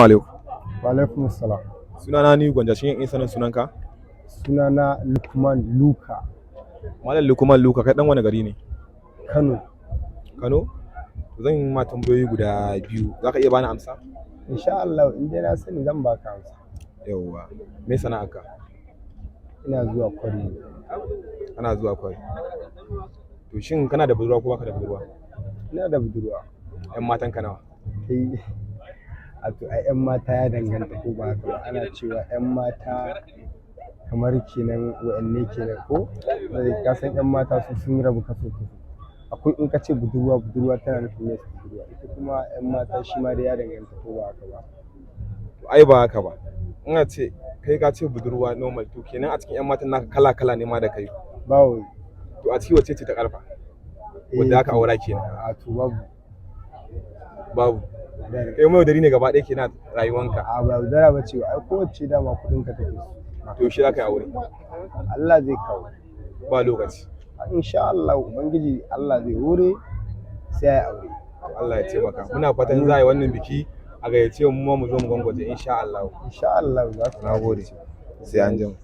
Alaikum. Wa alaikum salam. Sunana ni Gwanja, shin in sanin sunanka? Sunana Lukman Luka. Malam Lukman Luka, kai dan wani gari ne? Kano. Kano? To, zan yi ma tambayoyi guda biyu. Za ka iya bani amsa? Insha Allah, in dai na sani zan baka amsa. Yawwa. Me sana'arka? Ina zuwa kwari. Kana zuwa kwari. To, shin kana da budurwa ko baka da budurwa? Ina da budurwa. 'Yan matan ka nawa? Kai, a to ai 'yan mata ya danganta, ko ba haka ba? Ana cewa 'yan mata kamar kenan wa'anne kenan ko? Ka san 'yan mata su sun rabu kaso kaso. Akwai, in ka ce budurwa, budurwa tana nufin yes, budurwa. Ita kuma 'yan mata shi ma dai ya danganta, ko ba haka ba? To, ai ba haka ba. Ina ce kai ka ce budurwa normal, to kenan a cikin 'yan matan naka kala kala ne ma da kai. Ba wai. To, a ciki wacce ce ta karfa? Wadda aka aura kenan. A to, babu. Babu. Da Kai mai yaudari ne gaba ɗaya kenan rayuwanka. A, ba yaudara ba ce, ai kowacce dama kuɗin ka take so. To, yaushe za ka yi aure? Allah zai kawo. Ba lokaci. Insha Allah, Ubangiji Allah zai hore sai ya aure. To, Allah ya taimaka. Muna fatan za a yi wannan biki a gayyace mu ma mu zo mu gwangwaje, insha Allah. Insha Allah za ku. Na gode. Sai an jima.